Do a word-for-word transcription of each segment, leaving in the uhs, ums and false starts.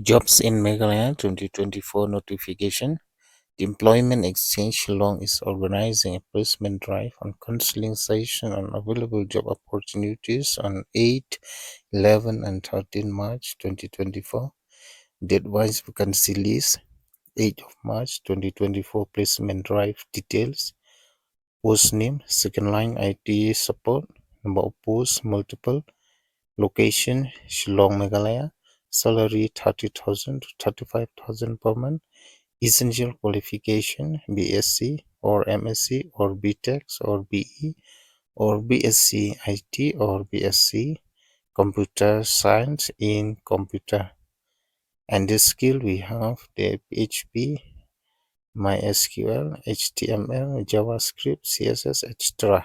Jobs in Meghalaya twenty twenty-four notification. The Employment Exchange Shillong is organizing a placement drive on consultation on available job opportunities on eight, eleven and thirteen March twenty twenty-four. Date wise vacancy list, eighth of March twenty twenty-four placement drive details. Post name, second line I T support. Number of post, multiple. Location, Shillong, Meghalaya. Salary, thirty thousand to thirty-five thousand per month. Essential qualification, B S C or M S C or B Tech or B E or B S C I T or B S C computer science in computer. And the skill we have the P H P, MySQL, H T M L, JavaScript, C S S, et cetera.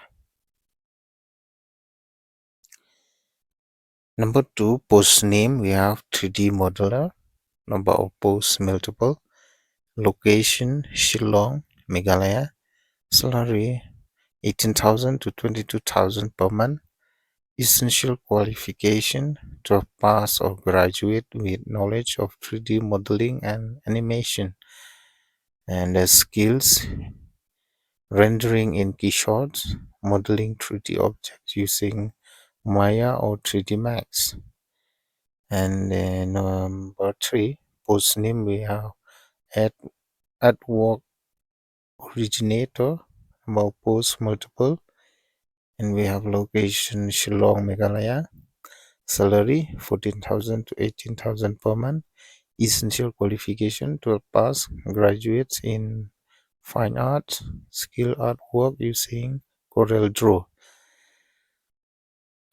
Number two, post name, we have three D modeler. Number of posts, multiple. Location, Shillong, Meghalaya. Salary, eighteen thousand to twenty-two thousand per month. Essential qualification, twelve pass or graduate with knowledge of three D modeling and animation. And the skills, rendering in Keyshot, modeling three D objects using Maya or three D Max. And uh, number three, post name, we have ad, artwork originator. Number of posts, multiple. And we have location, Shillong, Meghalaya. Salary, fourteen thousand to eighteen thousand per month. Essential qualification, twelve pass, graduates in fine art, skill artwork using Corel Draw.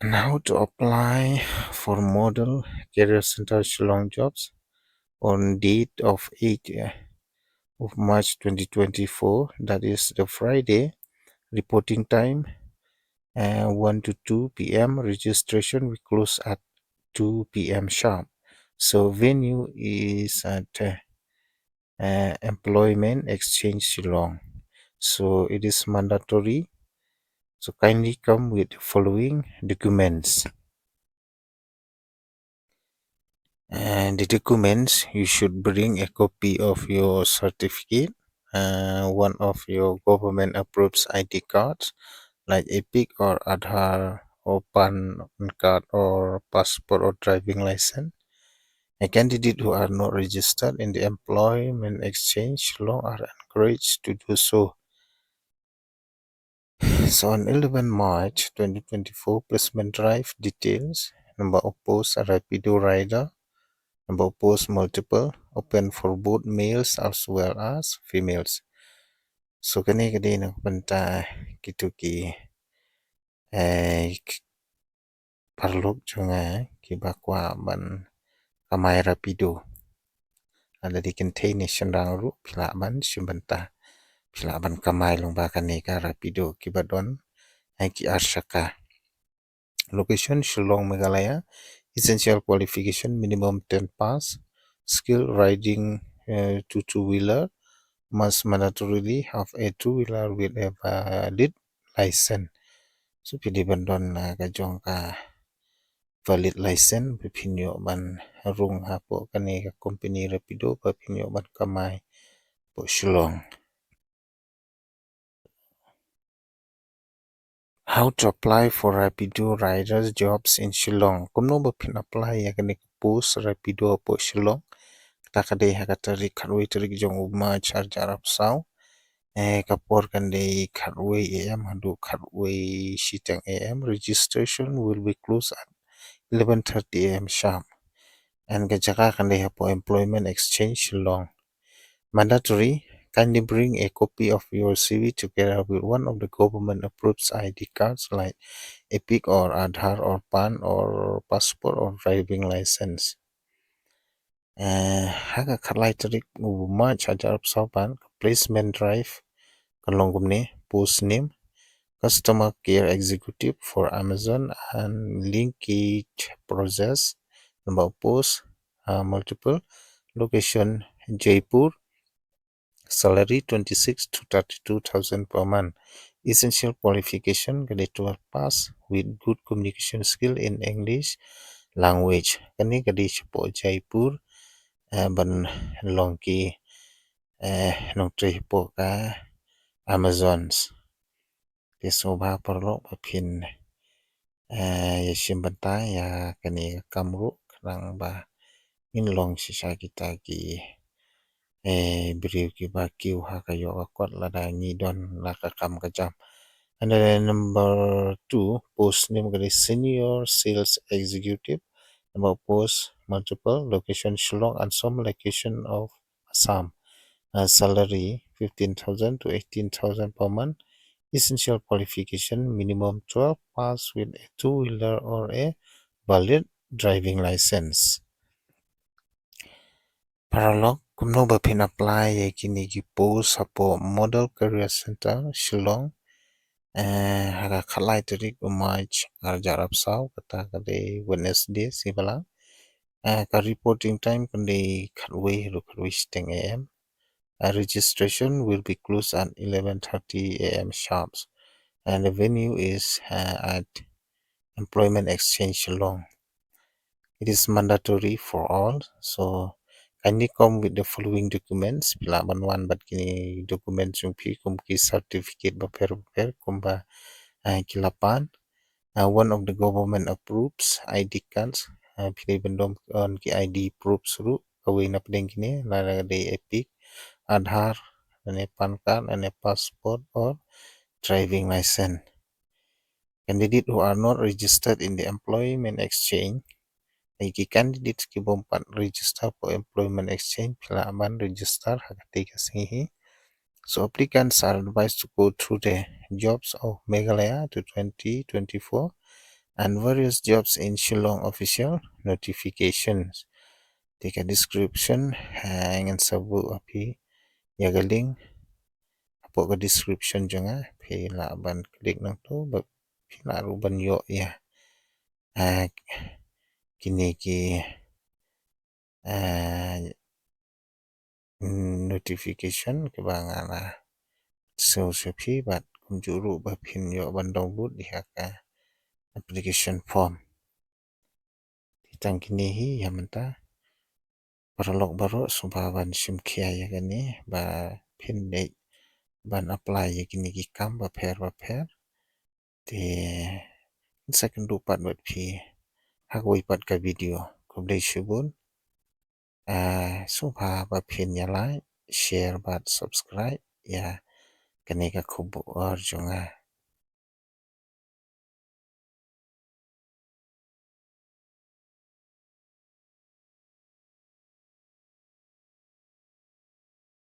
And how to apply for Model Career Center Shillong jobs on date of eighth, uh, of March twenty twenty-four, that is the Friday. Reporting time, uh, one to two P M. Registration, we close at two P M sharp. So venue is at uh, uh, Employment Exchange Shillong. So it is mandatory. So kindly come with the following documents. And the documents, you should bring a copy of your certificate, uh, one of your government approved I D cards like EPIC or Aadhaar or PAN card or passport or driving license. A candidate who are not registered in the Employment Exchange Shillong are encouraged to do so. So on eleven March twenty twenty-four, placement drive details, number of posts, Rapido rider, number of posts, multiple, open for both males as well as females. So kane ka dei na ka bynta kito ki, eh, paralok jong nga kiba kwah ban kamai Rapido. Lada dei kynthei ne shynrang ruh phi lah ban shim bynta, phi lah ban kamai lyngba kane ka Rapido, kiba don, eh, ki ar shaka. Location, Shillong, Meghalaya. Essential qualification, minimum ten pass. Skill, riding, eh, two two wheeler. Must mandatorily have a two wheeler with a valid license. So phi dei ban don, ah, ka jong ka valid license ba phin ïoh ban rung hapoh kane ka company Rapido, ba phin ïoh ban kamai hapoh Shillong. How to apply for Rapido riders jobs in Shillong. Kumno ba phin apply ïa kane ka post Rapido hapoh Shillong? Kata ka dei ha ka tarik khatwei tarik jong u March arhajar arphew saw. Eh, ka por kan dei khatwei A M haduh khatwei shiteng A M. Registration will be closed at eleven thirty A M sharp. And ka jaka kan dei hapoh Employment Exchange Shillong. Mandatory, kindly bring a copy of your C V together with one of the government approved I D cards like EPIC or Aadhaar or PAN or passport or driving license. Eh, ha ka khatlai tarik u March arhajar arphew saw pat, ka placement drive kan long kumne: post name, customer care executive for Amazon and linkage process. Number of post, uh, multiple. Location, Jaipur. Salary, twenty-six to thirty-two thousand per month. Essential qualification, ka dei twelve pass with good communication skill in English language. Kane ka dei shapoh Jaipur. eh, ban long ki, eh, nongtrei hapoh ka Amazons. Te sngewbha paralok ba phin, eh, ïa shim bynta ïa kane ka kam ruh khnang ba ngin long shisha kita ki, eh, briew kiba kiew ha ka ïoh ka kot lada ngi don la ka kam ka jam. And then number two post name ka dei Senior Sales Executive. Number post multiple location Shillong and some location of Assam. Uh, salary fifteen thousand to eighteen thousand per month. Essential qualification minimum twelve pass with a two wheeler or a valid driving license. Paralok, kumno ba phin apply ïa kine ki post hapoh Model Career Center Shillong, eh, ha ka khatlai tarik u March arhajar arphew saw, kata ka dei Wednesday, Sngi Balang. Eh, ka reporting time kan dei khatwei haduh khatwei shiteng A M. Uh, registration will be closed at eleven thirty A M sharps, and the venue is, uh, at Employment Exchange Shillong. It is mandatory for all, so kindly come with the following documents. Phi lah ban wan bad kine documents jong phi kum ki certificate bapher bapher kumba, uh, ki la pan. Uh, one of the government approves I D cards. Uh, phi dei ban don, uh, ki I D proofs ruh, kawei na pdeng kine, la dei EPIC, Aadhaar, ne PAN card, ne passport or driving license. Candidate who are not registered in the employment exchange. Ïa ki candidate ki bym pat register for employment exchange, phi lah ban register ha katei ka sngi hi. So applicants are advised to go through the jobs of Meghalaya to twenty twenty-four and various jobs in Shillong official notifications. Te ka description, ha, ngan sa buh ha phi ïa ka link hapoh ka description jong nga, phi lah ban click nangtu, ba phi lah ruh ban ïoh ïa, ha, kine ki, ha, notification kiba nga la sngewsih phi bad kumjuh ruh ba phin ïoh ban download ïa ka application form. Te tang kine hi ïa mynta. Paralok baroh sngewbha ban shim khia ïa kane ba phin dei ban apply ïa kine ki kam bapher bapher. Te ngin sa kynduh pat bad phi ha kawei pat ka video. Khublei shibun. Ah, sngewbha ba phin ïa like, share bad subscribe ïa kane ka khubor jong nga.